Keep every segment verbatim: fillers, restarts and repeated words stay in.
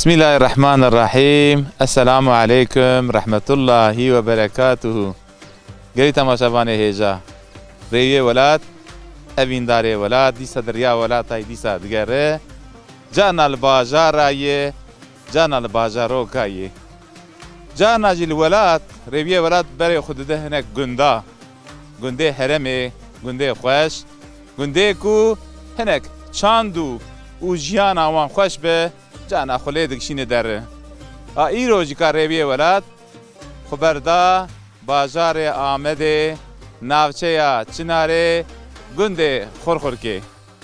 Bismillahirrahmanirrahîm. Esselamu aleykum rehmetullahî we berekatuhu. Gelî temaşevanê hêja. Rêwiyê welat, evîndarê welat, dîsa di riya welatayî dîsa digere. Carna li bajara yê, carna li bajaroka yê. Carna jî li welat, rêwiyê welat berê xwe dide hinek gunda. Gundê heremê, gundê xweş, gundê ku hinek çand û, û jiyana wan xweş be, carna xwe lê dikişîne derê. A îro jî ka rêwiyê welat xwe berda bajarê Amedê, navçeya Çinarê, gundê Xurxurkê.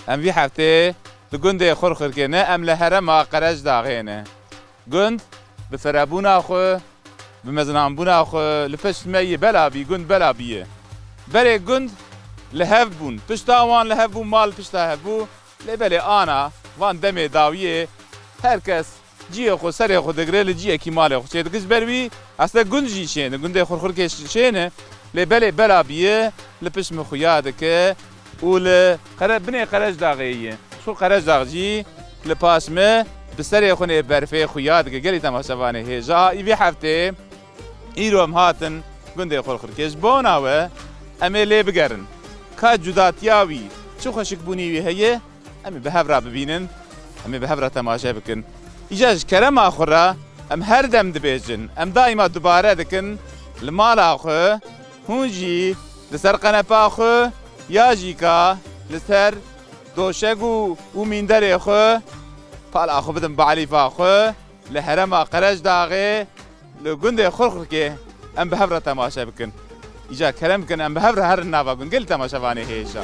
Em vî heftê li gundê Xurxurkê ne, em li herêma Qerecdaxê ne. Gund bi firebûna xwe, bi mezinanbûna xwe li pişt me yê bela bî, gund bela bîye. Berê gund li hev bûn, pişta wan li hev bû, mal pişta hev bû. Lê belê ana van demê dawiyê her kes ciyê xwe, serê xwe digire, li ciyekî malê xwe çêdike. Ji ber wî aslê gund jî şên e, gundê Xurxurkê şên e. Lê belê bela bîye, li pişt min xuya dike û li Qere-, binê Qerecdaxê ye. Ji xwe Qerecdax jî li paş me bi serê xwe nê berfê xuya dike. Gelî temaşevanê hêja, î vî heftê îro em hatin gundê Xurxurkê. Ji bona we em ê lê bigerin. Ka cudatiya wî, çi xweşikbûnî wî heye, em ê bi hev re bibînin, em ê bi hev re temaşe bikin. Îca ji kerema xwe re em her dem dibêjin, em daîma dubare dikin, li mala xwe, hûn jî li ser qenepa xwe ya jî ka li ser doşeg û, û mînderê xwe, pala xwe bidin bi elîfa xwe, li herêma Qerecdaxê, li gundê Xurxurkê em bi hev re temaşe bikin. Îca kerem bikin, em bi hev re herin nava gund. Gelî temaşevanê hêja.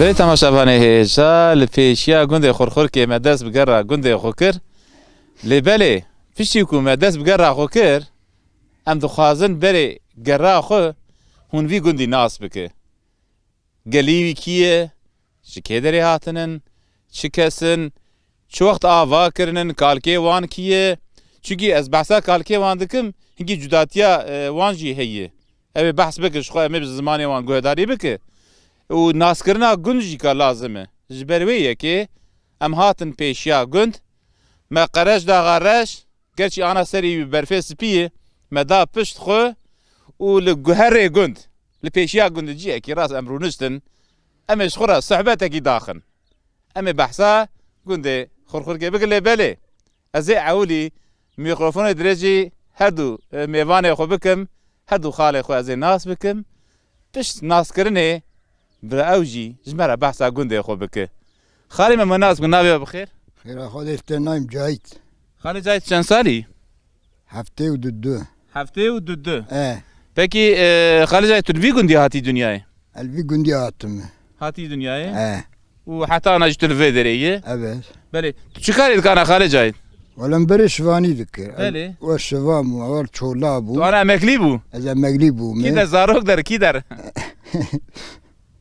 Belê temaşevanê hêja, li pêşiya gundê Xurxurkê me dest bi gera gundê xwe kir. Lê belê, piştî ku me dest bi gera xwe kir, em dixwazin berê gera xwe hûn vî gundî nas bike. Gelî wî kî ye? Ji kê derê hatinin? Çi kes in? Çi wext ava kirinin? Kalkê wan kî ye? Çunkî ez behsa kalkê wan dikim, hinkî cudatiya, e, wan jî heye. Ew ê behs bike, ji xwe em ê bi zimanê wan guhdarî bike. Û naskirina gund jî ka lazim e. Ji ber wê yekê em hatin pêşiya gund. Me Qerecdaxa Reş, gerçî ana serî wî berfê spî ye, me da pişt xwe û li guherê gund, li pêşiya gund ciyekî rast em rûniştin, em ê ji xwe re sohbetekî daxin. Em ê behsa gundê Xurxurkê bikin, lê belê ez ê ewilî mîkrofonê dirêjî her du, e, mêvanê xwe bikim, her du xalê xwe ez ê nas bikim. Pişt naskirinê bi ew jî ji me re behsa gundê xwe bike. Xalê me, me nas bike, navê we bi xêr? Xêra Xwedê, te nayê Cahit. Xalê Cahit çend salî? Heftê û du du. Heftê û du du. E. Pekî, e, Xalê Cahit, tu li vî gundî hatî dinyayê? Ez li vî gundî hatime. Hatî dinyayê? E. Û heta ana jî tu li vê derê yî? Evet. Belê. Tu çi karê dikana Xalê Cahit? Wele min berê şivanî dikir. Belê. Wer şivan bû, wer çola bû. Tu ana emeklî bû? Ez emeklî bûm. Kî der, zarok der, kî der?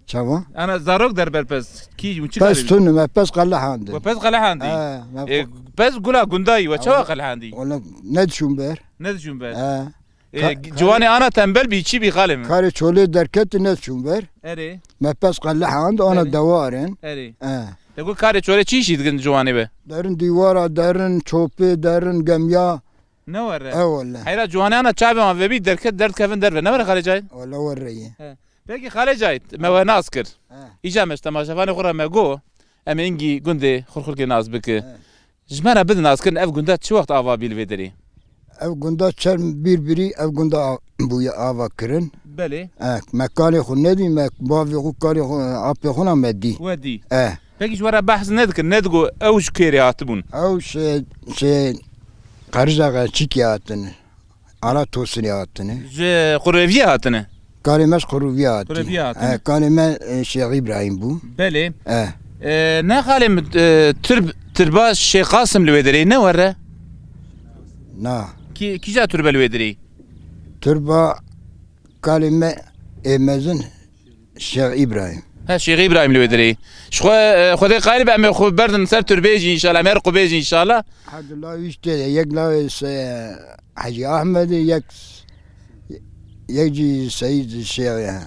Çawa? Ana zarok der berpez. Kî, çi karê? Pez tune, me pez qelehandin. We pez qelehandî? He, me E, pez gula gundayî, we çawa qelehandî? Wele ne diçûn ber. Ne diçûn ber. He. E, Ka-, ciwanê ana tembel bî, çi bî xalê min? Karê çolê derketî ne diçûn ber. Erê. Me pez qelehand, ana Erê. Dewarin. Erê. He. Te got karê çolê çi îşî dikin ciwanê be? Derin dîwara, derin çopê, derin gemya. Ne were? E wele. Heyra ciwanê ana çavê wan vebî derket derdkevin derve. Ne were Xalê Cahit? Wele were ye. He. Pekî Xalê Cahit, me we nas kir. He. Îca me ji temaşevanê xwe re me got, em ê îngî gundê Xurxurkê nas bike. He. Ji me re bidin naskirin, ev gunda çi wext ava bî li vê derê? Ev gunda çerm bîr birî, ev gunda a-, bûye ava kirin. Belê. Eh, me kalê xwe nedî, me bavê xwe, kalê xwe, apê xwe na me dî. We dî. Eh. Pekî ji we re behs nedikin, nedigo ew ji kêrê hatibûn? Ew şê, şê Qerija Qeçikê hatine. Ala Tosinê hatine. Ji Qureviyê hatine? Kalê me ji Qureviyê hatî. Qureviyê hatine. Eh, kalê me, eh, Şêx Îbrahîm bû. Belê. Eh. Eh, ne xalê min, eh, tirb-, tirba Şêx Qasim li wê derê ne were? Na. Kî, kîja tirbe li wê derê? Tirba kalê me ê mezin Şêx Îbrahîm. He, Şêx Îbrahîm li wê derê. Ji xwe, e, Xwedê qayil be, em ê xwe berdin ser turbê jî înşallah, em ê her qubê jî înşallah. Hedi lawî işte, yek lawê se-, Hecî Ahmedê, yek, yek jî Seyîd Şêx,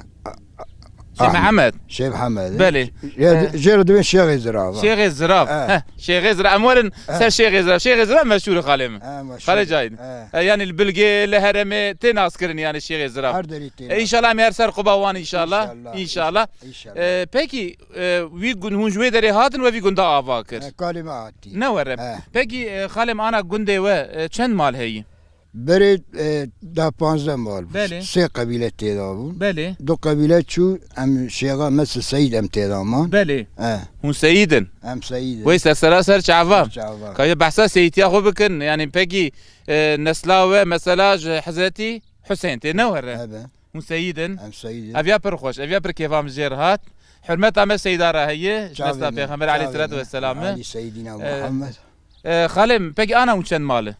Şêx Ahmed. Mihemed. Şêx Mihemed. Belê. Jê, Eh. jê re dibên Şêxê Zirav. Şêxê Zirav. Eh. Heh, Şêxê Zirav. Em werin Eh. ser Şêxê Zirav. Şêxê Zirav meşhûr e xalê min. Eh, meşhûr. Xalê Cahîd. Eh. E, yanî li Bilgê, li herêmê tê naskirin yanî Şêxê Zirav. Her derî tê E, nas. înşallah em ê her ser quba wan înşallah. Înşallah. Înşallah. Înşallah. E, pekî, e, wî gund, hûn ji wê derê hatin we vî gunda ava kir? E, kalê me hatî. Ne were. E. Pekî, e, xalê min ana gundê we, e, çend mal heyî? Berê, e, deh panzdeh mal bû. Belê. Sê qebîle tê de bûn. Belê. Du qebîle çû, em şêxa me se Seyîd em tê de man. Belê. E. Hûn Seyîd in? Em Seyîd in. Wey ser sera ser çava. Ser çava. Ka ye behsa seyîtiya xwe bikin. Yanî pekî, e, nesla we mesela ji Hezretî Husên tê ne were? Ebe. Hûn Seyîd in? Em Seyîd in. Ev ya pir xweş, ev ya pir kêfa min jê re hat. Hurmeta me Seyda re heye, ji Çavê nesla me, Pêxember çavê aleyhisselatu me. vesselam e. Alî Seyidîna E, Muhammed. e, xalê min, pekî ana hûn çend mal e?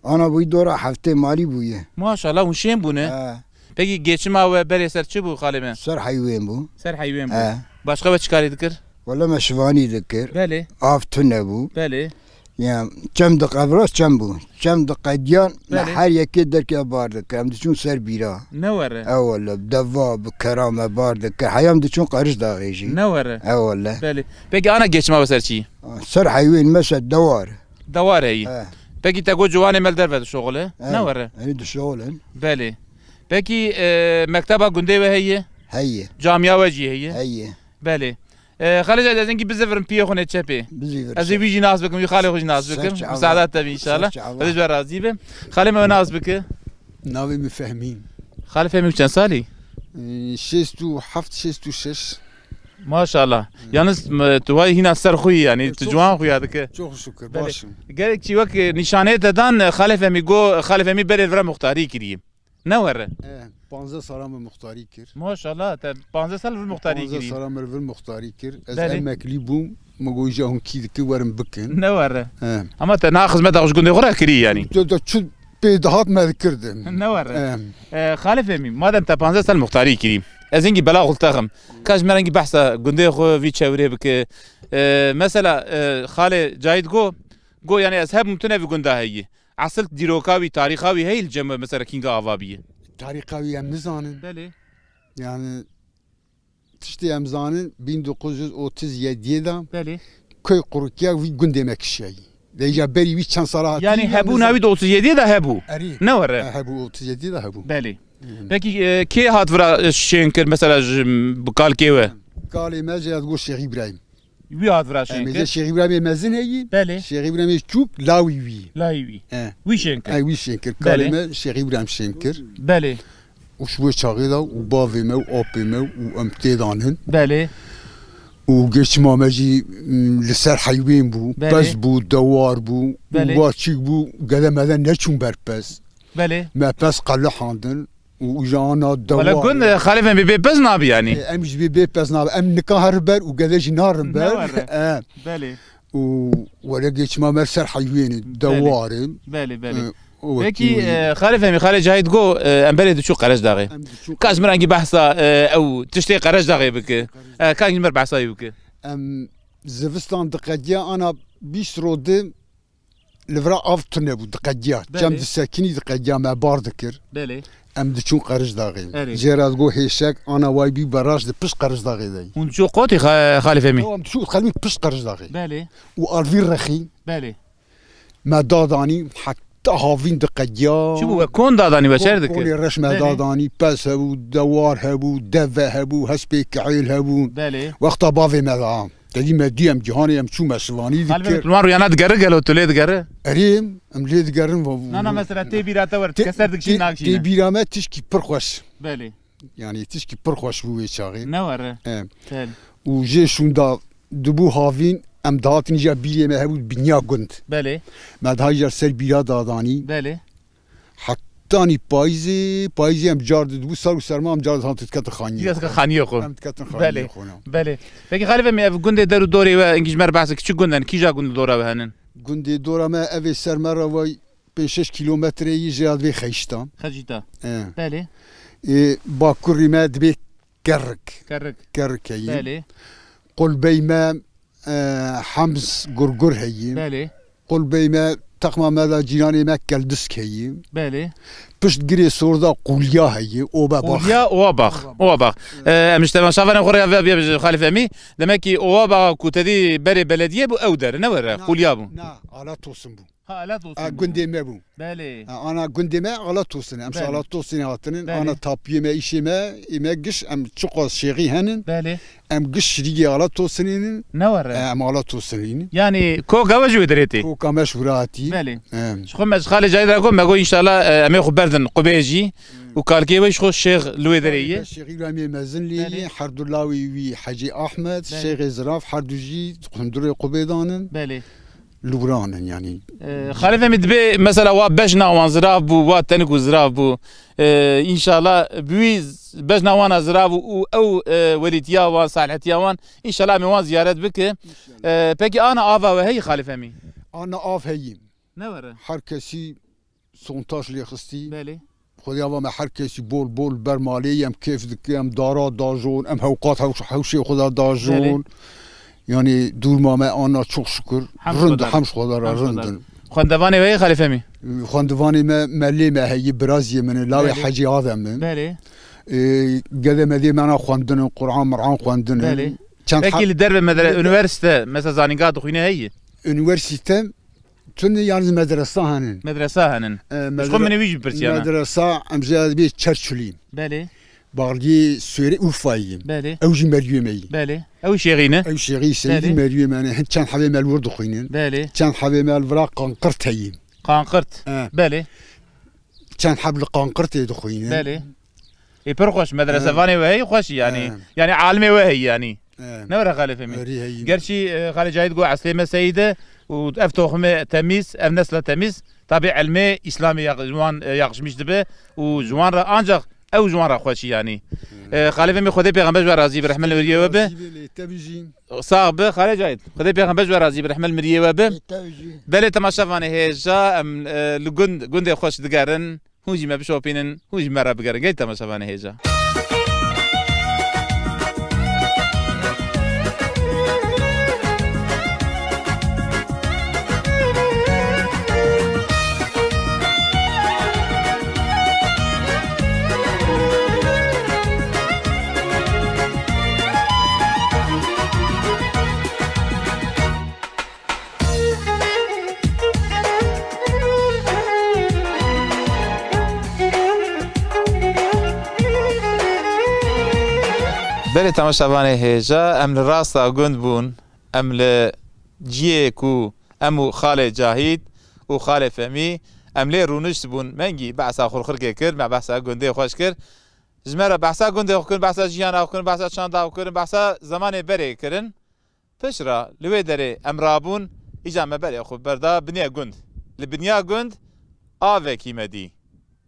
Ana bûyî dora heftê malî bûye. Maşallah, hûn şên bûne. He. Pekî geçima we berê ser çi bû xalê me? Ser heywên bû. Ser heywên bû. He. Başqa we çi karî dikir? Wele me şivanî dikir. Belê. Av tune bû. Belê. Ya, çem diqevras çem bû. Çem diqediyan, me Belê. her yekê derkê bar dikir. Em diçûn ser bîra. Ne were? Ewele, bi deva, bi kera me bar dikir. Heya em diçûn Qeriş daxê jî. Ne were? Ewele. Belê. Pekî ana geçima we ser çi? Ser heywên me ser dewar. Dewar heyî. He. Pekî te got ciwanê me li derve dişoxile? He. Ne were? Erê dişoxilin. Belê. Pekî, e, mekteba gundê we heye? Heye. Camiya we jî heye? Heye. Belê. E, Xalê Cahîd, ez hingî bizivirim piyê xwe nê çepê. Bizivir Ez ê çep. wî jî nas bikim, wî xalê xwe jî nas Ser bikim. çava. Misaada te be înşallah. Ser çava. Xwedê ji we razî be. Xalê me we nas bike. Navê min Fehmî. Xalê Fehmî, çend salî? Ee, şêst û heft, şêst û şeş. Maşallah. Yalnız, m-, tu way hîna ser xwe yî, yanî tu Çok ciwan şükür. xuya dike. Çok şükür, Belê. başım. Gerek çî wek nîşanê te dan, Xalê Fehmî go, Xalê Fehmî berê vira muxtarî kiriye. Ne were? E, panzdeh sala min muxtarî kir. Maşallah, te panzdeh sal vir muxtarî Panzdeh kirî. sala min vir muxtarî kir. Ez Belê. emeklî bûm, min got, "Îja hûn kî dikin, werin bikin." Ne were? E. Ama te na xizmeta xwe ji gundê xwe re kirî yanî. Tu, tu çi pê dihat me dikirdin. Ne were? E. E, Xalê Fehmî, madem te panzdeh sal muxtarî kirî, ez hingî bela xwe texim. Ka ji me re hingî behsa gundê xwe vî çewrê bike. E, mesela, e, Xalê Cahîd go, go yanî ez hebûm tu ne vî gunda heyî. Esil dîroka wî, tarîxa wî heyî li cem we, mesela kînga ava bîye? Tarîxa wî em nizanin. Belê. Yani tiştê em zanin, bin dokuz yüz otuz yediyê de Belê. Köy Qurukiya wî gundê me kişiyayî. Lê ya berî wî çend sala hatî Yani em hebû nizanin. navî de otuz yediyê de hebû. Erî. Ne were? E, hebû otuz yediyê de hebû. Belê. Hı. Pekî, e, kê hat vira, e, şên kir, mesela ji, bi kalkê we? Kalê me jê ez got Şêx Îbrahîm. Wî hat vira şên Em ê kir. Şêx Îbrahîmê mezin heyî. Belê. Şêx Îbrahîmê çûk lawî wî. Lawî wî. E. Wî şên kir. E, wî şên kir. Belê. Kalê me Şêx Îbrahîm şên kir. Belê. Û ji wê çaxê de û bavê me û apê me û em têdan hin. Belê. Û geçima me jî, m, li ser heywên bû. Belê. Pez bû, dewar bû, Belê. û waçîk bû, gede me de neçûn ber pez. Belê. Me pez qelihandin. û jana Wala dewa. gun, e, Xalê Fehmî bê pez nabî yanî. E, em ji bê bê pez nabe. Em nika herin ber û gede jî narin ber. Ne were. E. Belê. Û were geçma me ser heywênê, Belê. dewarê. Belê, belê. E, o Pekî, wekî e, Xalê Fehmî, Xalê Cahîd go, e, em berê diçû Qerejdaxê. Em diçû Ka ji min rengî behsa, e, ew tiştê Qerejdaxê bike. E, ka ji min behsa wî bike. Em zivistan diqediya ana bîst rode Li vira av tune bû, diqediya. Belê. Çem disekinî, diqediya, me bar dikir. Belê. Em diçûn Qerejdaxê. Erê. Jê re digot hêşek, ana way bî beraş di pişt Qerejdaxê de. Hûn diçû qotî xa-, Xalê Fehmî? Ew em diçû xelwî pişt Qerejdaxê. Belê. Û alvî rexî. Belê. Me dadanî, heta havîn diqediya. Çi bû we? Kon dadanî we çer dikir? Konê reş me Belê. dadanî, pez hebû, dewar hebû, deve hebû, hespê kihêl hebû. Belê. Wexta bavê me da. Te dî me dî em cîhanê em çû me şivanî Xalî dikir. Wan rûyana digere gelo tu lê digere? Erê em, em lê digerin. Na, na, mesela tê bîra te were, Tê, keser dikişî tê, nakişîne. Tê bîra me tişkî pir xweş. Belê. Yani tişkî pir xweş bû wê çaxê. Ne were? Em. Belê. Û jê şûnda dibû havîn, em dihatin îcar bîrê me hebû binya gund. Belê. Me daha îcar ser bîra dadanî. Belê. Hetanî payîzê, payîzê em car dibû, sar û serma em car dihatin diketin xaniyê. Diketin xaniyê xwe. Em diketin xaniyê Belê. Xwe, na. Belê. Peki Xalîfe Emî, ev gundê der û dorê we, îngî ji me re behs, kiçik gund in, kîja gund li dora we henin? Gundê dora me, ev ê ser me re vay pênc şeş kîlometre yî jê ya divê Xeyşta. Xecîta. E. Belê. Ê, bakurî me dibê Kerik. Kerik. Kerik heyî. Belê. Qulbey me, e, Hemz Gurgur heyî. Belê. Qulbey me, texma me da cîranê me Keldisk heyî. Belê. Pişt girê sorda Qulya heyî, Oba Bax. Qulya, Oba Bax. Oba Bax. E, em ji temaşavanê xwe re ya vê bîye Xalîfe Emî. Demek ki Oba Baxa ku te dî berê belediyê bû ew der, ne were? Na, Qulya bû. Na, Ala Tosin bû. Ha, Ala Tosin A, bû. Gundê me bû. Belê. Ha, ana gundê me Ala Tosin. Em ji Belê. Ala Tosinê hatinin. Belê. Ana tapiyê me, îşê me, ê me giş, em çiqas şêxî henin. Belê. Em giş şirîgê Ala Tosinînin. Ne were? E, em Ala Tosinînin. Yani koka we ji wê derê tê? Koka me ji wira hatî. Belê. Em. Ji xwe me ji Xalê Cahîd re got, me got, înşallah, e, em ê xwe berdin qubê jî. Hmm. Û kalkê we ji xwe şêx li wê derê ye. Şêxî Ramiyê mezin lê Belê. Ye. Her du lawî wî Hecî Ahmed, Belê. Şêxê Ziraf, her du jî hundirê qubê danin. Belê. Li wira hanin, yanî. E, Xalîfe Emî, dibê mesela wa bejna wan zirav bû, wa tenik û zirav bû. E, înşallah bi wî z-, bejna wana zirav û, û ew, e, welîtiya wan, salihetiya wan, înşallah em ê wan ziyaret bike. Înşallah. E, pekî ana ava we heyî Xalîfe Emî? Ana av heyî. Ne were? Her kesî sontaj lê xistî. Belê. Xwedê ava me her kesî bol bol ber malê ye, em kêf dike, em dara dajon, em hewqat hewş-, hewşê xwe da dajon. Belê. Yani durma me ana çok şükür. Hemd rind, Xweda. Hemd Xweda ra Hemd Xweda. Rind in. Xwendevanê we yê Xalîfe Emî? Xwendevanê me, melê me heyî, biraziyê min e, lawê Belê. Hecî Adem in. Belê. Ê, gede medê me ana xwendin in, Quran, Miran xwendin in. Belê. Çend Peki ha- li derve medre-, Li de- üniversite, mesela zanîngeha dixwîne heyî? Üniversite Tune yalnız medresa henin. Medresa henin. E, Ji xwe medre-, min ê wî jî pirsiya me. Medresa em jê dibê Çerçulî. Belê. Baxliyê Sêrê Urfayî. Belê. Ew jî meriyê me yî. Belê. Ew şêxî ne? Ew şêxî Seyîdî Belê. Meriyê me ne. Hin çend hebê me li wir dixwînin. Belê. Çend hebê me li vira Qanqirt heyî. Qanqirt. E. Belê. Çend heb li Qanqirtê dixwînin. Belê. Ê pir xweş, medrese He. Vanê we heyî xweş yani. He. Yani alimê we heyî yani. He. Ne were Xalê Femî. Erî heyî. Gerçî, e, Xalê Cahîd got eslê me seyîd e û ev toxumê temîz, ev nesla temîz, tabi ilmê Îslamê yaq-, ji wan, e, yakışmış dibe û ji wan re ancak ew ji wan re xweşî yani. He. E, Xalê Femî Xwedê pêxember ji we razî be, rehmet li weriyê we be. Razî be lê te bijî. Sax be, Xalê Cahîd. Xwedê pêxember ji we razî be, rehmet li miriyê we be. Lê te bijî. Belê temaşevanê hêja, em, e, li gund, gundê xweş digerin. Hûn jî me bişopînin, hûn jî me re bigerin. Gelî temaşevanê hêja. Belê temaşevanê hêja, em li rasta gund bûn, em li ciyê ku em û Xalê Cahîd û Xalê Femî em lê rûnişt bûn, mengî behsa xurxirkê kir, me behsa gundê xweş kir. Ji me re behsa gundê xwe kirin, behsa jiyana xwe kirin, behsa çanda xwe kirin, behsa zemanê berê kirin. Piştre li wê derê em rabûn, îca me berê xwe berda binê gund. Li binê gund avekî me dî.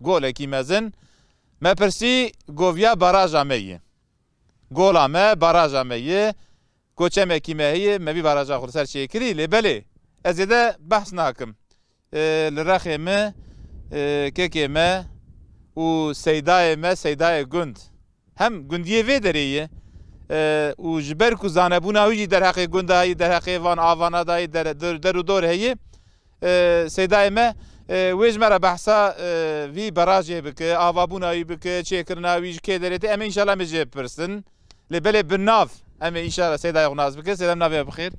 Golekî mezin. Me pirsî, goviya baraja me ye. Gola me baraja me ye. Goçemekî me heye, me vî baraja xwe li ser çêkirî, lê belê, ez zêde behs nakim. E, li rexê me, e, kekê me û seydayê me, seydayê gund. Hem gundiyê vê derê ye, e, û ji ber ku zanebûna wî jî derheqê gunda yî, derheqê van avana da yî, der, der, der û dor heye, e, seydayê me, e, wê ji me re behsa, e, vî barajê bike, avabûna wî bike, çêkirina wî ji kê derê tê, em ê înşallah em ê jê bipirsin. Lê belê bi nav em ê înşallah seydayê xwe nas bikin. Seydayê navê bixêr.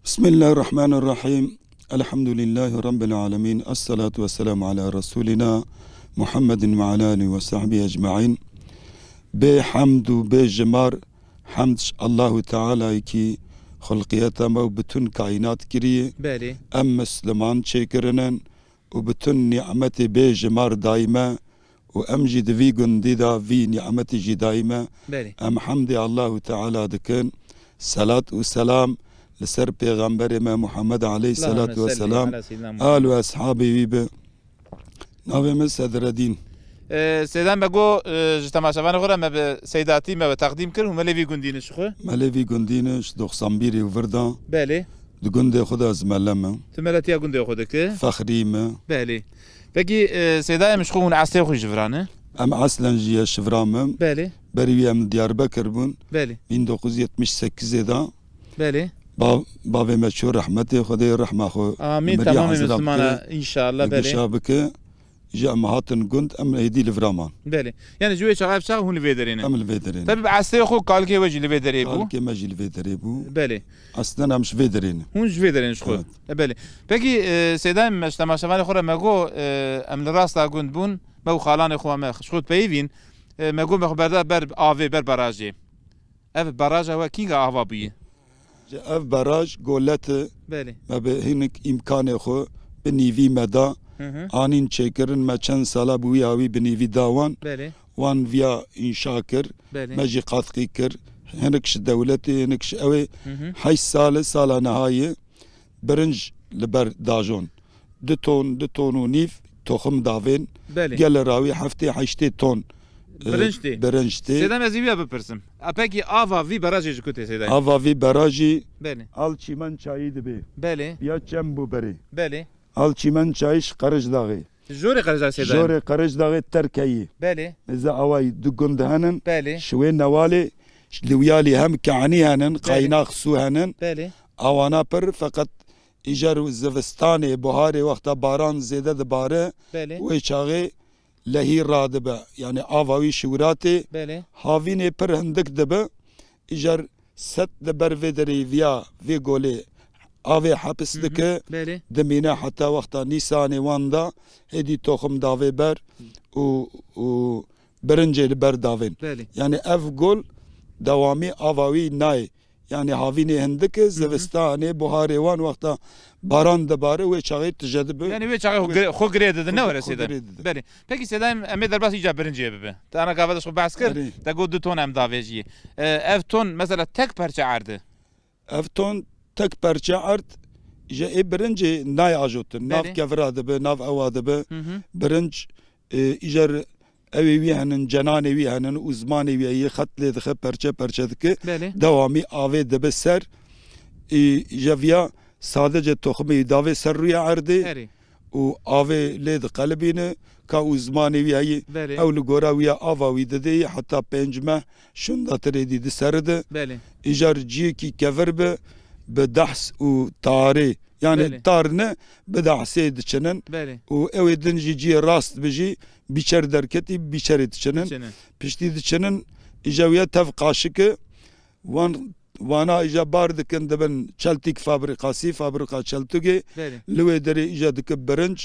Bismillahirrahmanirrahim. Elhamdülillahi Rabbil alemin. Esselatu vesselamu ala Resulina Muhammedin ve ala alihi ve sahbihi ecmain. Bê hemd û bê jimar, hemd ji Allahu Teala ki xulqiyeta me û bütün kaînat kiriye. Belê. Em misliman çêkirinin û bütün nîmetê bêjimar dayî me û em jî di vî gundî de vî nîmetî jî dayî me. Belê. Em hemdê Allahu Teala dikin. Selat û selam li ser Pêxemberê me Muhammed aleyhisselatu Allahümme salli vesselam, ala seyyidina Muhammed. Al û eshabê wî bi. Navê min Sedredîn. Ee, Seyda me got, e, ji temaşevanê xwe re me bi Seydatî me bi teqdîm kir, hûn me lê vî gundî ne ji xwe? Me lê vî gundî ne, ji doxsan bir û vir de. Belê. Di gundê xwe de ez mele me. Tu meletiya gundê xwe dike? Fexrî me. Belê. Pekî, e, Seyda, em ji xwe hûn eslê xwe ji vira ne? Em eslen jî ye şivra me. Belê. Berî wî em li Diyarbekir bûn. Belê. Bin dokuz yüz yetmiş sekizê de. Belê. Ba-, bavê me çû rehmetê, Xwedê rehma xwe Amîn, temamê Mislimana, înşallah, belê. Gişa bike, ji em hatin gund, em êdî li vira man. Belê. Yani ji wê çaxa ev çax hûn li vê derê ne? Em li vê derê ne. Tabii bi eslê xwe kalkê we jî li vê derê bû. Kalkê me jî li vê derê bû. Belê. Aslında em ji vê derê ne. Hûn ji vê derê ne ji xwe. Evet. E, belê. Pekî, e, Seyda, me ji temaşevanê xwe re me got, e, em li rasta gund bûn, me û xalanê xwe me ji xwe peyivîn, e, me got me xwe berda ber avê, ber barajê. Ev baraja we kînga ava bûye? Ji ev baraj golet e. Belê. Me bi hinek îmkanê xwe bi nîvî me da. Hı hı. Anîn çêkirin, me çend sala bi wî hawî bi nîvî da wan. Belê. Wan viya înşa kir. Belê. Me jî qatqî kir. Hinek ji dewletê, hinek ji ew ê. Hı hı. Heşt sal e, sala nihayê. Birinc li ber dajon. Du ton, du ton û nîv toxim davên. Belê. Gele rawî heftê heştê ton, e, birinc tê. Birinc tê. Seyda, ez ê wî ya bipirsim. A, pekî ava vî barajê ji ku tê, Seyda? Ava vî barajî Belê. Al çîmen çayî dibe. Belê. Ya çem bû berê. Belê. Al çîmen çayî ji Qericdaxê. Jorê Qericdaxê, Seyda? Jorê Qericdaxê terkeyî. Belê. Nêze awayî du gund henin. Belê. Şiwê Newalê, li Wiyalî hem Ke'nî henin, Belê. Qaynax Sû henin. Belê. Awana pir, feqet îcar zivistanê, buharê, wexta baran zêde dibare, Belê. Wê çaxê lehî radibe. Yani ava wî şiwratê, Belê. Havînê pir hindik dibe. Îcar set li ber vê derê viya, vê golê avê hepis Hı hı. dike. Belê. Dimîne heta wexta nîsanê wan da, hêdî toxim davê ber û, û birincê li ber davên. Belê. Yani ev gol dewamî ava wî nayê. Yani havînê hindik e, Hı hı. Zivistanê, buharê wan wexta baran dibare, wê çaxê tije dibe. Yani wê çaxê xwe Wê gire-, xwe girê didin, ne were, Seyda? Xwe girê didin. Belê. Pekî Seyda, em, em ê derbas îca birincê bibe. Te ana gava de xwe behs kir, Erê. Te got du ton em davêjiyê. E, ev ton mesela tek perçe erd e? Ev ton tek perçe erd, ji ê birincê nayê ajotin. Nav Belê. Kevira dibe, nav ewa dibe. Hı hı. Birinc, e, îcar ewê wî henin, cenanê wî henin û zimanê wî heye, xet lê dixe, perçe perçe dike. Belê. Dewamî avê dibe ser. E, îja viya sadece toximê wî davê ser rûya erdê. Erê. Û avê lê diqelibîne, ka û zimanê wî heye, Belê. Ew li gora wî ya ava wî didê, heta pênc meh şunda tirê dî di seri de. Belê. Îcar ciyekî kevir bi, bi dehs û tarê, yani Belê. Tar ne, bi dehsê diçinin. Belê. Û ew ê din jî ciyê rast bi jî bîçer derketî, bîçerê diçinin. Diçinin. Piştî diçinin, îja wî ya tev qaşike, wan Wana îja bar dikin, dibin çeltîk fabrîkasî, fabrîka çeltûgê. Belê. Li wê derê îja dike birinc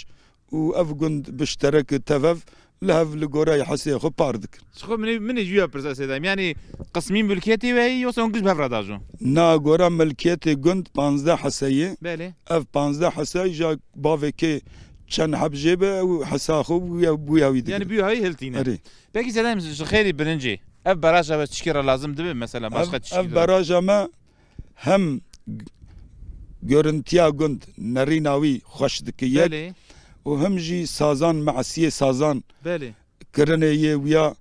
û ev gund bi şterek tevev li hev li gorayê hesê xwe par dikin. Ji xwe min ê, min ê ji wî ya pirsa, Seyda. Yanî qismî milkiyetê we yî, yoksa hûn giş bi hev re dajon? Na, gora milkiyetê gund panzdeh hese ye. Belê. Ev panzdeh hese îja bavê kê çend heb jê be, ew hesa xwe bûya, bûya wî digire. Yani bûya wî hiltîne. Erê. Pekî Seyda, ji xêrî birincê, ev baraja we çikî re lazim dibe, mesela, Ev, başka çikî ev re? Baraja me hem g-, görüntiya gund, nerîna wî xweş dike yek Belê. Û hem jî sazan, me'siyê sazan Belê. Kirinê yê wîya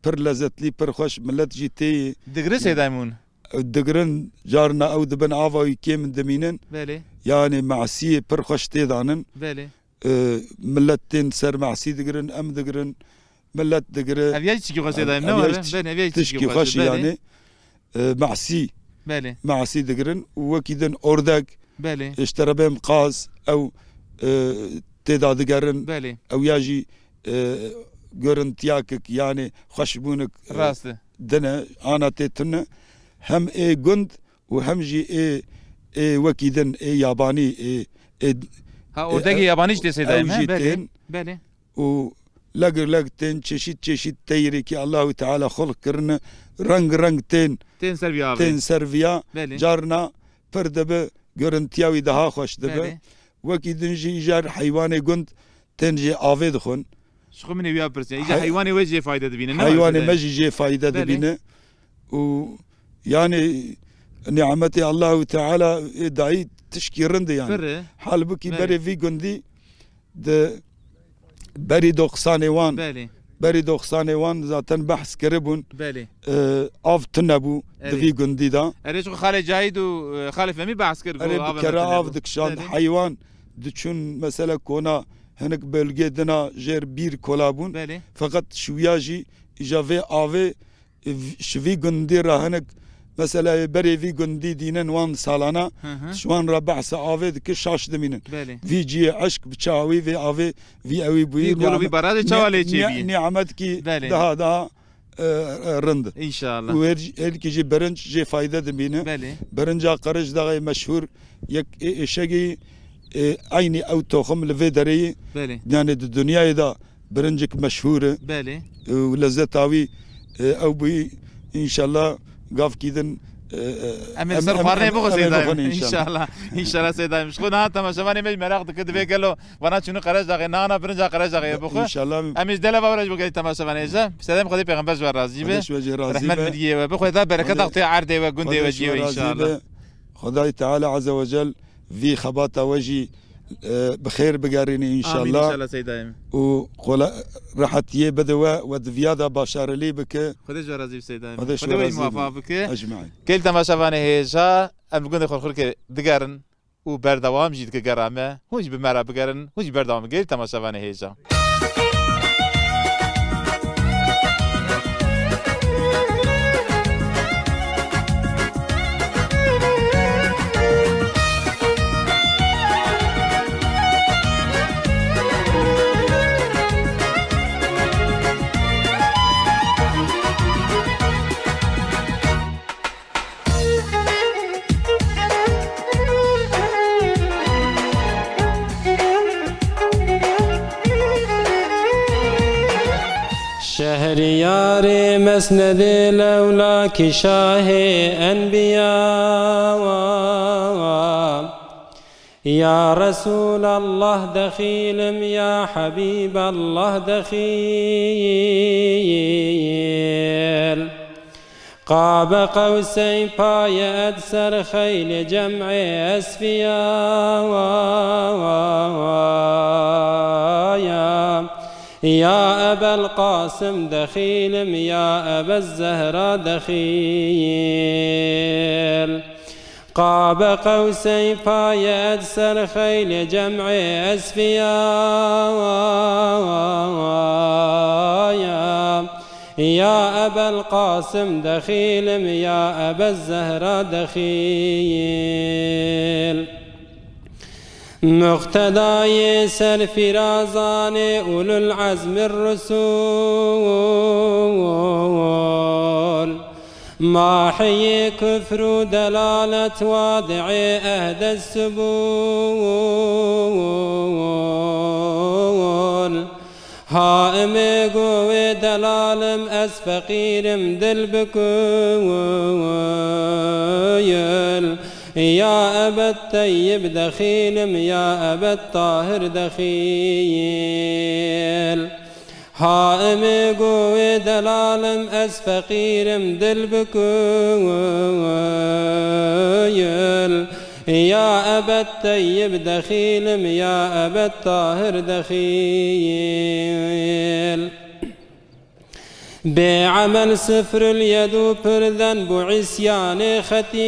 pir lezetlî, pir xweş, millet jî tê Digire Seyda Mûn? Digirin, carna ew dibin ava wî kêm dimînin. Belê. Yani me'siyê pir xweş tê danin. Belê. E, millet tên ser me'sî digirin, em digirin, millet digire. Ev ya çikî xweşê dayim, ne Ev ya were? Tiş-, Ben ev ya çikî tişkî xweşê, xweş belê. Yani. E, me'sî, Belê. Me'sî digirin û wekî din ordek, Belê. Ji terebê mqaz, ew, e, tê da digerin, Belê. Ew ya jî, e, görüntiyakik, yani xweşbûnik, e, Rast e. Dine, ana tê tune, hem ê gund û hem jî ê, ê wekî din, ê yabanî, ê, ê, Ha, ê, ordegê ew, yabanî jî tê Seyda, ew he? Jî Belê. Tên. Belê. Û leg leg tên, çeşît çeşît teyrekî Allahu Teala xulq kirine, reng reng tên, Tên ser vî avê. Tên ser viya. Belê. Carna pir dibe, görüntiya wî daha xweş dibe. Belê. Wekî din jî îcar heywanê gund tên jê avê dixwin. Ji xwe min ê wiya pirsiya. Îcar Hey- heywanê we jê fayde dibîne, ne Heywanê wekî me te jî jê fayde Belê. dibîne. Û yani nimetê Allahu Teala ê dayî tişkî rind e yani. Pir e. Halbukî Belê. berê vî gundî di berî doxsanê wan, Belê. berî doxsanê wan zaten behs kiribûn. Belê. E, av tune bû di Erê. vî gundî de. Erê, ji xwe Xalê Cahîd û, e, Xalê Fehmî behs kir ku Erê, bi ava kere metine av bû. dikişand, Belê. heywan diçûn, mesela kona hinek bölgê dina jêr bîr kola bûn. Belê. Feqet şiwiya jî îja vê avê, e, v-, ji vî gundî re hinek, mesela ê berê vî gundî dînin wan salana, Hı hı. ji wan re behsa avê dike şaş dimînin. Belê. Vî ciyê eşk bi çawa wî vê avê, vî ewî bûyî Vî kol û vî nimet-, barajê çawa ni-, lê çêbî? ni-, nimetkî Belê. daha, daha e, e, rind. Înşallah. Û her, herkî jî birinc jê fayde dibîne. Belê. Birinca Qirêj Daxê meşhûr, yek ê êşegî, e, eynî ew toxim li vê derê ye. Belê. Yani di dinyayê de birincik meşhûr e. Belê. E, û lezzeta wî, e, ew bûyî, înşallah gavkî din, e, e, Em ê em, ser em, xwarinê em, bixwe em ê Seyda. bixwin înşallah. Înşallah. Înşallah Seyda. Ji xwe niha temaşevanê me jî meraq dike, divê gelo vana çûnû Qerejdaxê, nana birinca Qerejdaxê bixwe. Înşallah. Em ê ji deleva we re ji bo gelî temaşevanê jî. Sedem Xwedê pêxember ji we razî be. Xwedê ji we jî razî Rehmet be. bi diyê we. Bixwe da bereket Xwedê, axtê erdê we, gundê Xwedê we, ji ciyê we we razî înşallah. be. Xwedayê Teala Azze ve Cel vî xebata we jî, e, bi xêr bigerîne Amîn înşallah. înşallah Seydayê min. Û qola rehetiyê bide we, we di viya de başarelî bike. Xwedê ji we razî be Seydayê min. Xwedê ji Xwedê we we jî razî be. muwefaq bike. Ecmaîn. Gelî temaşevanê hêja, em li gundê Xurxurkê digerin. û berdewam jî dike gera me. Hûn jî bi me re bigerin, hûn jî berdewam bigerin, temaşevanê hêja. Şehriyarê Mesnedê Lewlakî Şahê Enbiya. Ya Resûlallah dexîlim, ya Hebîballah dexîl. Qabe qewseyn paye ed ser xeylê cem'ê esfiya. Ya Ebel Qasim dexîlim, ya Ebel Zehra dexîl. Qabe qewseyn paye ed ser xeylê cem'ê esfiya. Ya Ebel Qasim dexîlim, ya Ebel Zehra dexîl. Muqtedayê serfîrazanê ulul ezmir rusul. Mahiyê kufr û delalet wadi'ê ehdes subul. Haimê go wê delalim ez feqîrim dil bikuyul. Ya Ebed Teyyib dexîlim, ya Ebed Tahir dexîl. Haimê go wê delalim ez feqîrim dil bikuyul. Ya Ebed Teyyib dexîlim, ya Ebed Tahir dexîl. Bêemel sifrul yed û pirden bû îsyanê xetîr.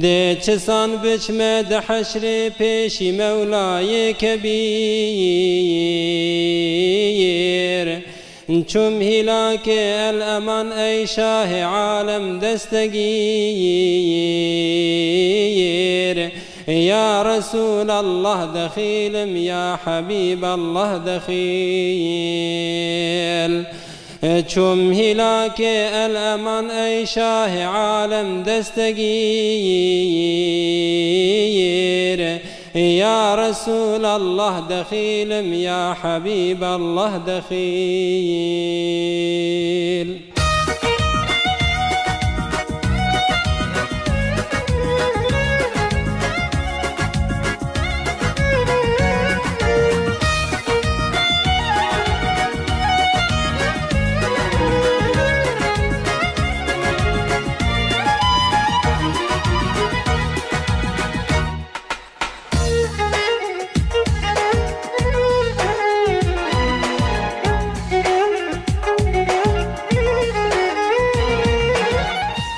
Dê çisan biçme di heşrê pêşî Mewlayê Kebîr. Çûm hîlakê el eman ey şahê alem destegîr. Ya Resûlallah dexîlim, ya Hebîballah dexîl. Çûm hîlakê el eman ey şahê alem destegîr. Ya Resûlallah dexîlim, ya Hebîballah dexîl.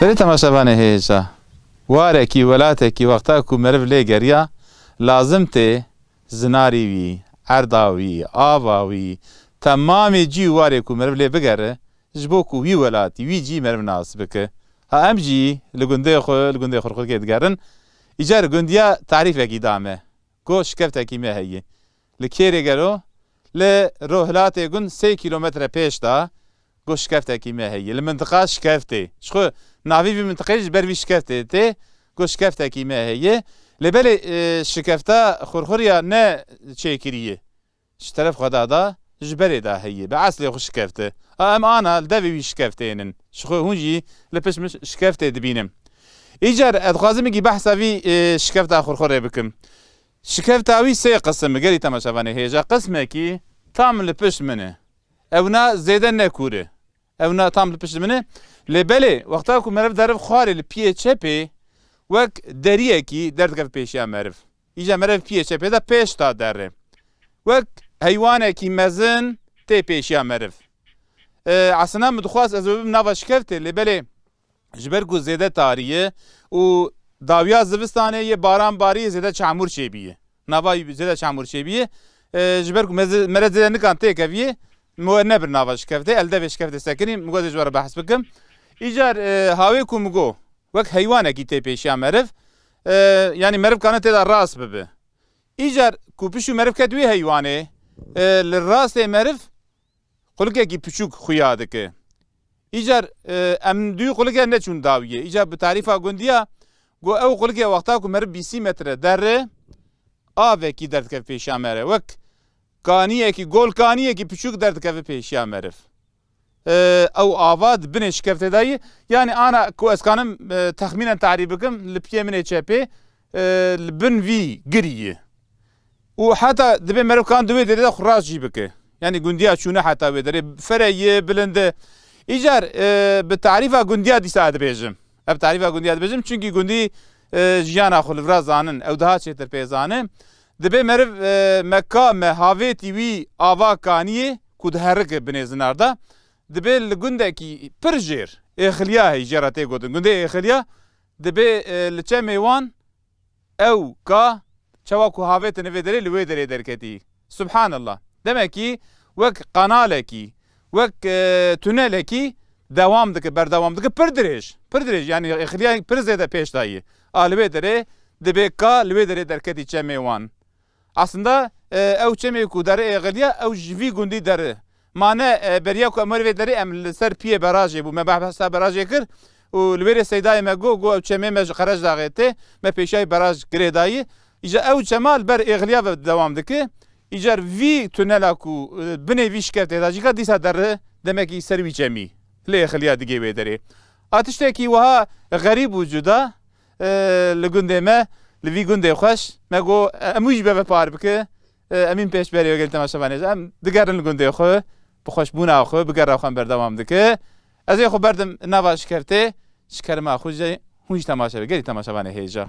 Belê temaşevanê hêja, warekî, welatekî wexta ku meriv lê geriya, lazim tê zinarî wî, erda wî, ava wî, temamê cî û warê ku meriv lê bigere, ji bo ku wî welatî, wî cî meriv nas bike. Ha em jî li gundê xwe, li gundê Xurxurkê digerin. Îcar gundiya tarîfekî da me. Go şikeftekî me heye. Li kêrê gelo? Li rohilatê gund sê kîlometre pêş de go şikeftekî me heye. Li mintiqa Şikeftê. Ji xwe navê vî mintiqê ji ber vî şikeftê tê. Go şikeftekî me heye. Lê belê, e, şikefta Xurxuriya ne çêkirî ye. Ji teref xwe de da, ji berê de heye. Bi eslê xwe şikefte. A em ana li devê wî şikeftênin. Ji xwe hûn jî li pişt min şikeftê dibînin. Îcar ez dixwazim wekî behsa vî, e, şikefta Xurxurê bikim. Şikefta wî sê qisim e, gelî temaşevanê hêja. Qismekî tam li pişt min e. Ewna zêde ne kûr e. Ewna tam li pişt min e. Lê belê, wexta ku meriv deriv xwarê li piyê çepê, wek deriyekî derdikeve pêşiya meriv. Îca meriv piyê çepê de pêş da derê. Wek heywanekî mezin tê pêşiya meriv. E, aslında min dixwast ez bibim nava şikeftê, lê belê ji ber ku zêde tarî ye û dawiya zivistanê yê baran barî zêde çamûr çêbîye. Nava zêde çamûr çêbîye. E, ji ber ku meze-, mere zêde nikan têkeviyê, min we nebir nava şikeftê, el devê şikeftê sekinî, min we ji we re behs bikim. Îcar, e, hawê ku min got, wek heywanekî tê pêşiya meriv, e, yanî meriv kane tê de rast bibe. Îcar ku pişû meriv ket wî heywanê, e, li rastê meriv qulikekî piçûk xuya dike. Îcar, e, em duyî qulike neçûn dawiyê. Îcar bi tarîfa gundiya, got ew qulike wexta ku meriv bîsî metre derre, avekî derdikeve pêşiya meriv. Wek kaniyekî, gol kaniyekî piçûk derdikeve pêşiya meriv. E, ew ava di binê şikeftê de ye. Yanî ana ku ez kanim, e, texmînen tarî bikim, li piyê min ê çepê, e, li bin vî girî ye. Û heta dibe meriv kan di wê derê de xwe rast jî bike. Yanî gundiya çûne heta wê derê, fere ye, bilind e. Îcar, e, bi tarîfa gundiya dîsa dibêjim. Ev tarîfa gundiya dibêjim, çunkî gundî, e, jiyana xwe li vira zanin, ew daha çêtir pê zane. Dibê meriv, e, me ka me havêtî wî ava kaniyê ku diherike binê zinar de. Dibê li gundekî pir jêr, êxiliya heyî jê re tê gotin. Gundê êxiliya, dibê, e, li çemê wan ew ka çawa ku havêtine vê derê li wê derê derketî. Subhanallah. Demekî wek kanalekî, wek, e, tunelekî dewam dike, berdewam dike, pir dirêj, pir dirêj, yanî êxiliya pir zêde pêş dayî. A li wê derê dibê ka li wê derê derketî çemê wan. Aslında, e, ew çemê ku derê êxiliya, ew ji vî gundî derê. Ma ne, e, beriya ku em were vê derê em li ser piyê berajê bû. Me behsa berajê kir û li wê rê seydayê me got, got ew çemê me ji Qerejdaxê tê, me pêşayî beraj girê dayî. Îcar ew çema li ber êxiliya ve dewam dike. Îcar vî tunela ku, e, binê vî şikeftê de jî ka dîsa derê demekî ser wî çemî. Li êxiliya digê wê derê. A tiştekî wiha xerîb û cuda, e, li gundê me, li vî gundê xweş, me got, e, em wî jî beve par bike. E, em în pêşberê wekî temaşevanê jî. Em digerin li gundê xwe, bi xweşbûna xwe, bi gera xwe em berdewam dike. Ez ê xwe berdim nava şikeftê, ji kerema xwe jî hûn jî temaşe bikin, gelî temaşevanê hêja.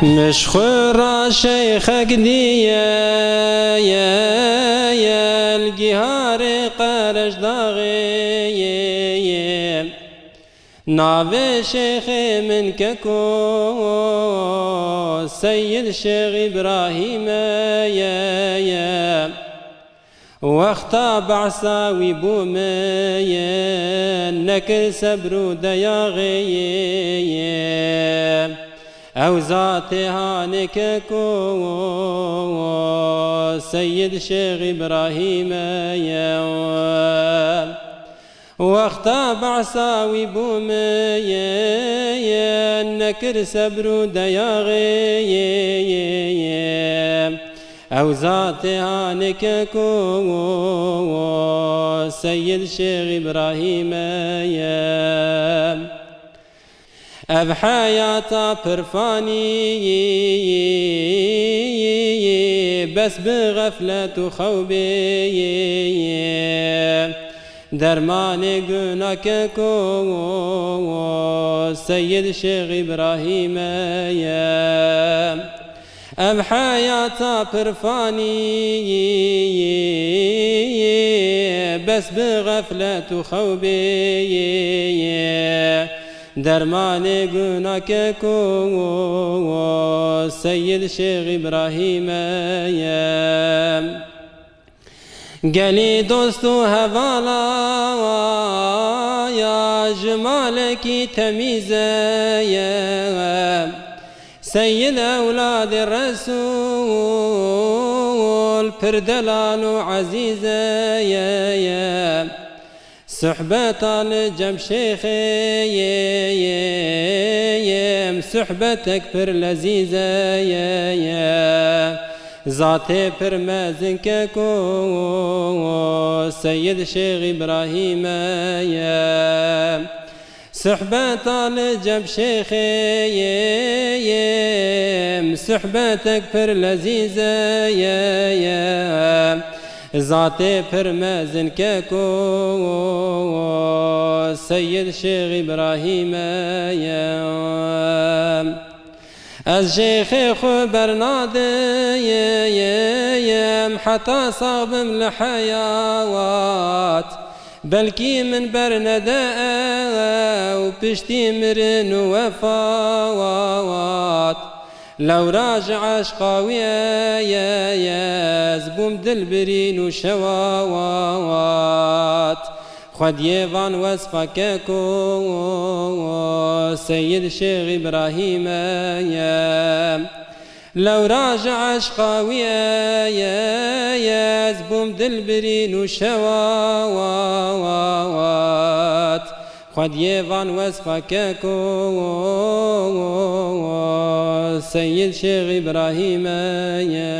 Min ji xwe re şeyxek diye, ye, ye, li giharê Qerejdaxê, ye, ye. Navê şeyxê min Keko Seyid Şêx Îbrahîm e, ye, ye. Wexta behsa wî bû min, nekir sebr û deyaxê. Ew zatê hanê Keko Seyid Şêx Îbrahîm e. Wexta behsa wî bû min, nekir sebr û deyaxê. Ew zatê hanê Keko Seyid Şêx Îbrahîm e. Ev heyata pir fanî, bes bi xeflet û xewbê. Dermanê guna keko Seyyid Şêx Îbrahîme ye. Ev heyata pir fanî, bes bi xeflet û xewbê. Dermanê guna keko Seyyid Şêx Îbrahîme ye. Gelî dost û hevala ya ji malekî temîze ye. Seyyid ewladê Resûl pir delal û ezîze ye. Suhbeta li cem şêxê ye, ye, ye, suhbetek pir lezîze ye, ye. Zatê pir mezin keko Seyyid Şêx Îbrahîme ye. Suhbeta li cem şêxê ye, ye, suhbetek pir lezîze ye, ye. Zatê pir mezin keko Seyyid Şêx Îbrahîme ye. Ez şêxê xwe bernadeyim heta sax bim li heyat. Belkî min bernede ew piştî mirin û wefat. Lewra ji eşqa wî ye, ye, ez bûm dilbirîn û şewat. Xwediyê van wesfa keko Seyyid Şêx Îbrahîme ye. Lewra ji eşqa wî ye, ye, ez bûm dilbirîn û şewat. Xwediyê van wesfa keko Seyyid Şêx Îbrahîme ye.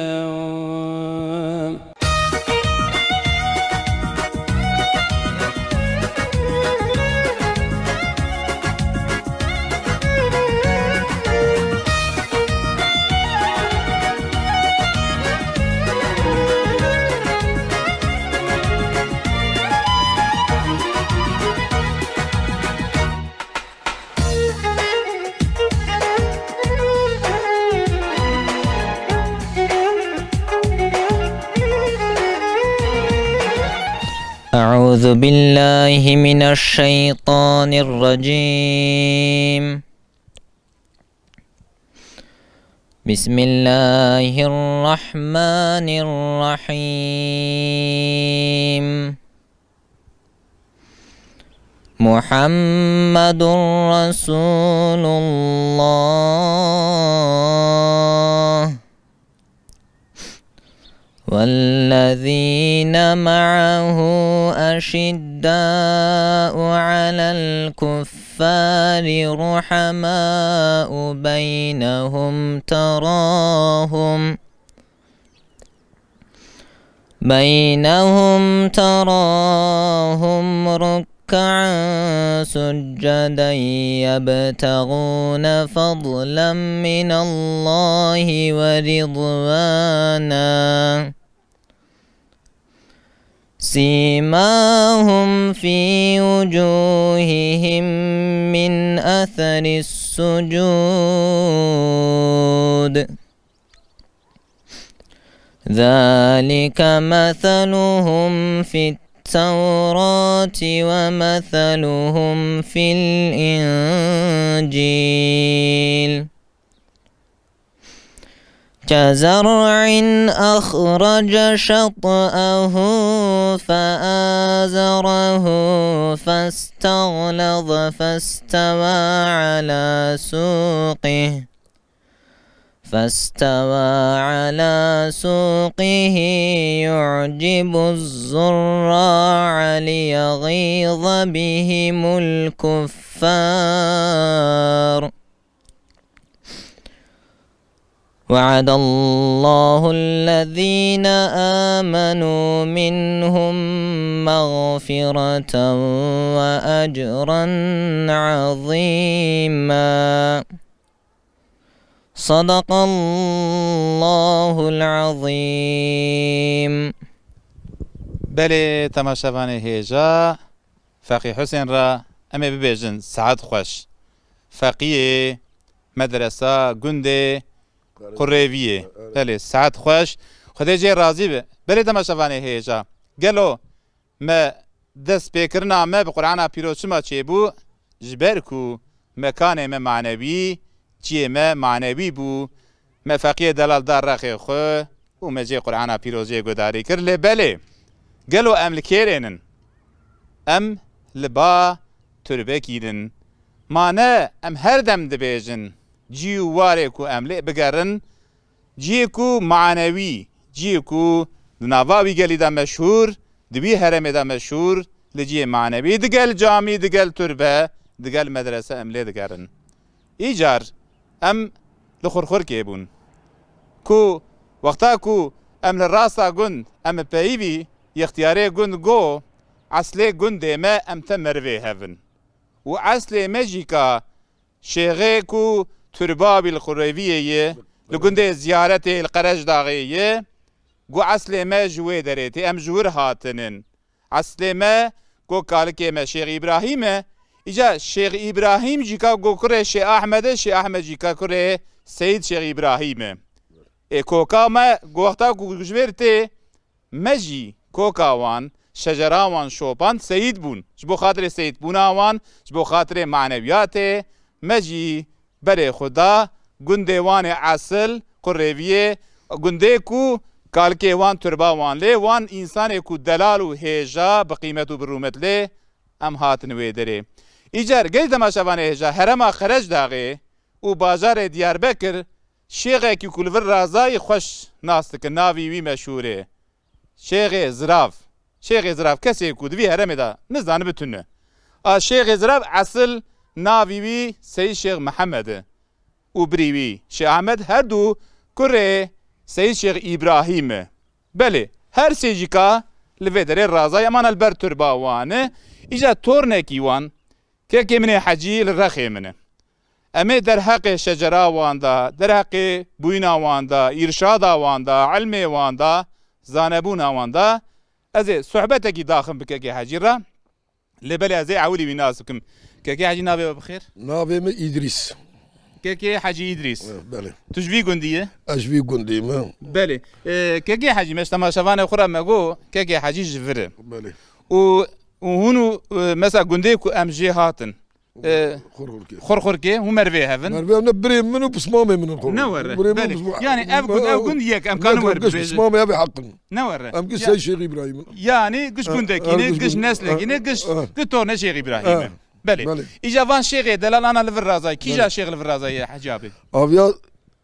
أعوذ بالله من الشيطان الرجيم. بسم الله الرحمن الرحيم. محمد رسول الله والذين معه أشداء على الكفار رحماء بينهم تراهم بينهم تراهم ركعا سجدا يبتغون فضلا من الله ورضوانا سيماهم في وجوههم من أثر السجود ذلك مثلهم في التوراة ومثلهم في الإنجيل كزرع أخرج شطأه فآزره فاستغلظ فاستوى على سوقه فاستوى على سوقه يعجب الزراع ليغيظ بهم الكفار وعد الله الذين آمنوا منهم مغفرة وأجرا عظيما. صدق الله العظيم. Belê temaşevanê hêja, Feqî Husên re em ê bibêjin saet xweş. Feqiyê medresa gundê Qurêviyê. Belê, saet xweş. Xwedê cê razî be. Belê temaşevanê hêja. Gelo me destpêkirina me bi Qur'ana Pîroz çima çêbû? Ji ber ku mekanê me manewî, ciyê me manewî bû. Me feqiyê delal da rexê xwe û me cê Qur'ana Pîroz jê guhdarî kir. Lê belê, gelo em li kêrê nin? Em li ba turbekî nin. Ma ne em her dem dibêjin, cî û warê ku em lê bigerin, ciyê ku manewî, ciyê ku di nava wî gelî de meşhûr, di wî herêmê de meşhûr, li ciyê manewî, digel camî, digel turbe, digel medrese em lê digerin. Îcar em li Xurxurkê bûn. Ku wexta ku em li rasta gund, em bi peyivî yextiyarê gund go, eslê gundê me em te merivê hev in. Û eslê me jî ka şêxê ku turba wî li Qurêviyê ye, li gundê ziyaretê li Qerecdaxê ye, ku eslê me ji wê derê tê, em ji wir hatinin. Eslê me ku kalikê me Şêx Îbrahîm e. Îca Şêx Îbrahîm jî ka ku kurê Şêx Ahmed e, Şêx Ahmed jî ka kurê Seyîd Şêx Îbrahîm e. Ê koka me ku wexta ku ji vêr tê, me jî koka wan, şecera wan şopand, seyîd bûn. Ji bo xatirê seyîdbûna wan, ji bo xatirê manewiyatê, me jî berê xwe da gundê wan ê esil, Qurêviyê, gundê ku kalikê wan turba wan lê, wan însanê ku delal û hêja bi qîmet û bi rûmet lê, em hatin wê derê. Îcar gelî temaşevanê hêja, herêma Qerecdaxê û bajarê Diyarbekir şêxekî ku li vir razayî xweş nas dikin, navî wî meşhûr e. Şêxê Zirav. Şêxê Zirav kesê ku di vî herêmê de nizanibe tune. A Şêxê Zirav esil navî wî Seyîd Şêx Mihemed e. Û birî wî Şêx Ehmed her du kurê Seyîd Şêx Îbrahîm e. Belê, her sê jî ka li vê derê razayî, emana li ber turba wan e. Îca tornekî wan, kekê min ê Hecî li rexê min e. Em ê derheqê şecera wan de, derheqê bûyîna wan de, îrşada wan de, ilmê wan de, zanebûna wan de, ez ê sohbetekî daxim bi kekê Hecî re. Lê belê ez ê ewilî wî nas bikim. Kekê Hecî, navê we bi xêr? Navê min Îdrîs. Kekê Hecî Îdrîs. Eh, belê. Tu ji vî gundî yî? Ez ji vî gundî me. Belê. Eh, kekê Hecî, me ji temaşevanê xwe re me got, kekê Hecî ji vir e. Belê. Û, û hûn û, eh, mesela gundê ku em jê hatin. E, Xurxurkê. Xurxurkê, hûn merivê hev in. Merivê hev ne, birê min û pismamê min in Xurxurkê. Ne were. Birê min û Belê. pisma-, Yani ev gund, ev gund yek, em Ne, kanin were giş bibêjin. pismamê ev ê heq in. Ne were. Em giş Ya- Seyîd Şêx Îbrahîm in. Yani giş Ha, gundekî ha, ne, giş giş gund-, neslekî ne, ha, giş, ha. giş torne Şêx Îbrahîm Ha. e. Belê. Belê. Îca van şêxê delal ana li vir razayî. Kîja Belê. şêx li vir razayî Hecî abi? Aviya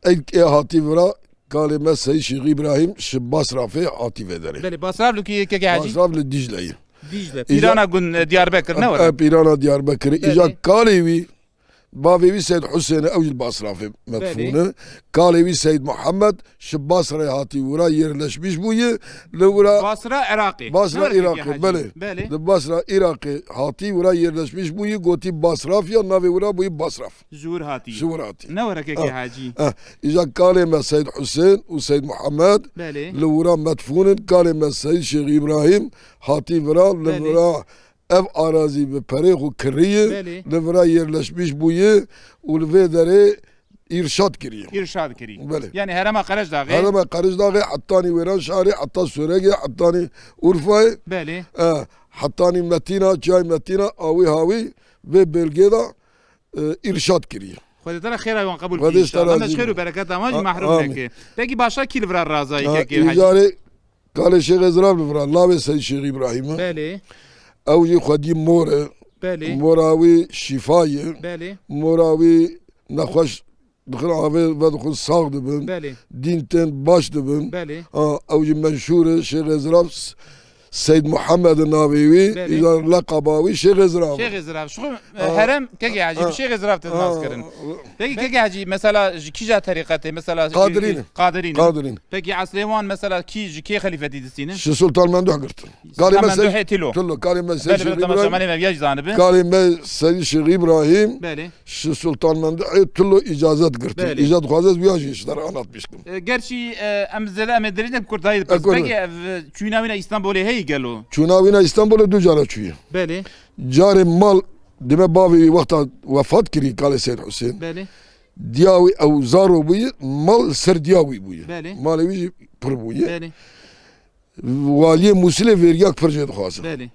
ey ê hatî vira, kalê me Seyîd Şêx Îbrahîm ji Basrafê hatî vê derê. Belê, Basraf li kî ye kekê Hecî? Basraf li Dîcle ye. Dîcle. Îca- Pîrana gund, e, Diyarbekir ne were? E, pîrana Diyarbekirê. Belê. Îca kalê wî, bavê wî Seyd Husên e, ew jî li Basrafê medfûn e. Belê. Kalê wî Seyd Muhammed ji Basrayê hatî wira yerleşmiş bûye. Li wira Basra Iraqê. Basra Ne were kekê Iraqê, Hecî? belê. Belê. Li Basra Iraqê hatî wira yerleşmiş bûye, gotî Basraf ya navê wira bûye Basraf. Ji wir hatî. Ji wir hatî. Ne were kekê Ah. Hecî? Eh, îja kalê me Seyd Husên û Seyd Muhammed Belê. li wira medfûn in. Kalê me Seyd Şêx Îbrahîm hatî vira, li Belê. vira ev arazî bi perê xwe kiriye, Belê. li vira yerleşmiş bûye û li vê derê îrşad kiriye. Îrşad kiriye. Belê. Yani herêma Qerecdaxê. Herêma Qerecdaxê, hetanî Wêranşarê, heta Soregê, hetanî Urfayê. Belê. Eh, hetanî Metîna, çiyay Metîna, awî hawî vê belgê de e, îrşad kiriye. Xwedê te re xêra wan qebûl Xwedê kî ji te inşallah. Me razî ji xêr û be. bereketa wan jî A-, mahrum amîn. neke. Pekî başa kî li vira razayî A, kekê Hecî? îcarê kalê Şêxê Zirav li vira, navê Seyîd Şêx Îbrahîm e. Belê. Ew jî xwedî mor e. Belê. Mora wî şîfa ye. Belê. Mora wî nexweş dixin avê vedixwin sax dibin. Belê. Dîn tên baş dibin. Belê. A, ew jî menşûr e. Şêxê Zirav s-, Seyd Muhammed navê wî, Belê. Îcar leqaba wî Şêxê Zirav. Şêxê Zirav. Şu, e, Ha. herem, kekê Hecî, Ha. bi Şêxê Zirav te Ha. nas kirin. Peki kekê Hecî, mesela ji kîja terîqetê, mesela Qadirîn. Qadirîn. Qadirîn. Peki eslê wan mesela kî, ji kê xelîfetî distîne? Ji Sultan Memduh girtin. Sultan Karê me Memduhê Sey-, Tilo. Tilo, karê me Sey Belê, Şêx belê, temaşa Îbrahîm. me ne viya jî zanibi. Karê me Sey Şêx Îbrahîm. Belê. Ji Sultan Memduhê Tilo îcazet girtin. Belê. Îcazet xwazet viya jî ji te re anlatmiş kim. E, gerçî, e, em zêde em ê dirêj ne kurtayî E, dipirsin. kurtayî. Peki ev, e, çûna wîna Îstanbulê heye gelo? Çûna wîna Îstanbulê du cara çûye. Belê. Carê mal, dime bavê wî wexta wefat kirî kalê Seyd Husên. Belê. Diya wî ew zaro bûye, mal ser diya wî bûye. Belê. Malê wî jî pir bûye. Belê. Waliyê Mûsilê vergiyak pir jê dixwaze. Belê.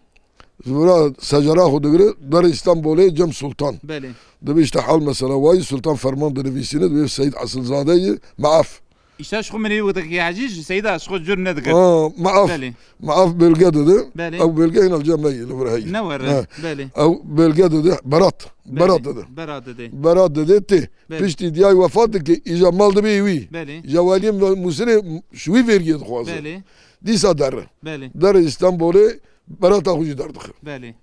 Ji vira secera xwe digire, derê Îstanbolê Cem Sultan. Belê. Dibe işte hal mesela wayî Sultan ferman dinivîsîne, dibe Seyd Esilzade ye, meaf. Îşte ji xwe min ê wextekî Hecî ji Seyda ji xwe cur nedigir. Ha, meaf. Belê. Meaf belge dide. Belê. Ew belge hîna li cem me ye, li vir heye. Ne were. Ha. Belê. Ew belge dide, berat. Belê. Berat dide. Berat dide. Berat dide tê. Belê. Piştî diyay wefat dike, îja mal dibe wî. Belê. Îja waliyê Mûsilê ji wî vergiyê dixwaze. Belê. Dîsa derre. Belê. Derê Îstanbolê berata xwe jî derdixe. Belê.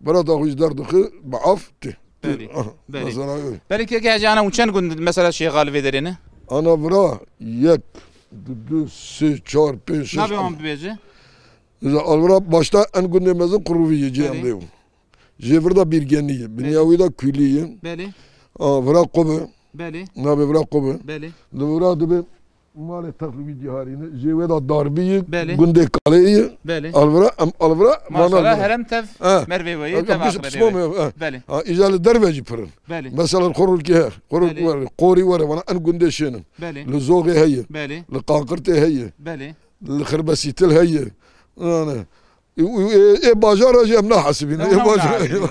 Berata xwe jî derdixe, bi af tê. Belê. Aha, Belê. Mesela öyle. Belê kekê Hecî, ana hûn çend gund mesela Şêxa li vê derê ne? Ana vira yek, du, du, sê, çar, pênc, şeş. Navê wan bibêje. Mesela al vira başta en gundê mezin Quruvî ye, Belê. cê em dê. Jê vir de Bîrgenî ye. Binya Belê. wî de Kulî ye. Belê. A, vira Qube. Belê. Navê vira Qube. Belê. Li vira dibe malê text wî diharîne. Jê wê de Darbî ye. Belê. Gundê Kalê ye. Belê. Alvira, em alvira Maşallah, vana herem tev Eh. mervê we ye, Em tev pis-, axirê pismam we. ye, eh. Belê. Ha, îca li derve jî pir in. Belê. Mesela Xorulkê her. Xorulk Belê. were, Qorî were, vana en gundê şênin. Belê. Li Zoxê heye. Belê. Li Qaqirtê heye. Belê. Li Xirbesîtil heye. Yani, Ê, ê, ê bajara jî em nahesibîn. Ew Ê bajara. nahesibîn.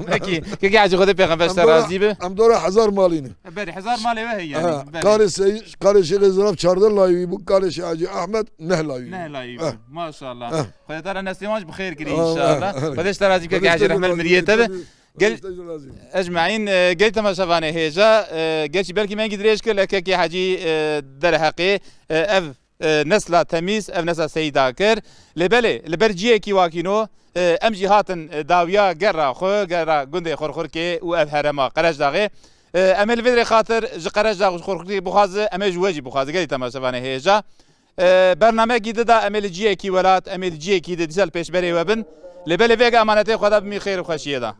Peki, kekê Hecî, Xwedê pêxember ji te razî be. Em dora hezar malî ne. E, belê, hezar malê we heye yani. Ha, Belê. Karê Sey-, karê Şêxê Zirav çardeh layî wî bû, karê Şêx Hecî Ehmed neh layî wî bû. Neh layî wî bû. Eh. Maşallah. Eh. Xwedê te re neslê wan jî bi xêr kirî Eh, inşallah. eh, eh. Xwedê ji te razî be, kekê Hecî, rehmet miriyê te be. Gel, Xwedê ji te razî be. Ecmaîn, e, gelî temaşevanê hêja, e, gerçî belkî me hingî dirêj kir, lê kekê Hecî, e, derheqê, e, ev e, nesla temîz, ev nesla Seyda kir. Lê belê, li ber ciyekî wakîno, e, em jî hatin, e, dawiya gera xwe, gera gundê Xurxurkê û ev herema Qerejdaxê. E, em ê li vê derê xatir ji Qerejdax û Xurxurkê bixwaze, em ê ji we jî bixwaze, gelî temaşevanê hêja. E, bernameyekî di de em ê li ciyekî welat, em ê li ciyekî di dîsa li pêşberê we bin. Lê belê vêga emanetê Xweda bimî xêr û xweşiyê de.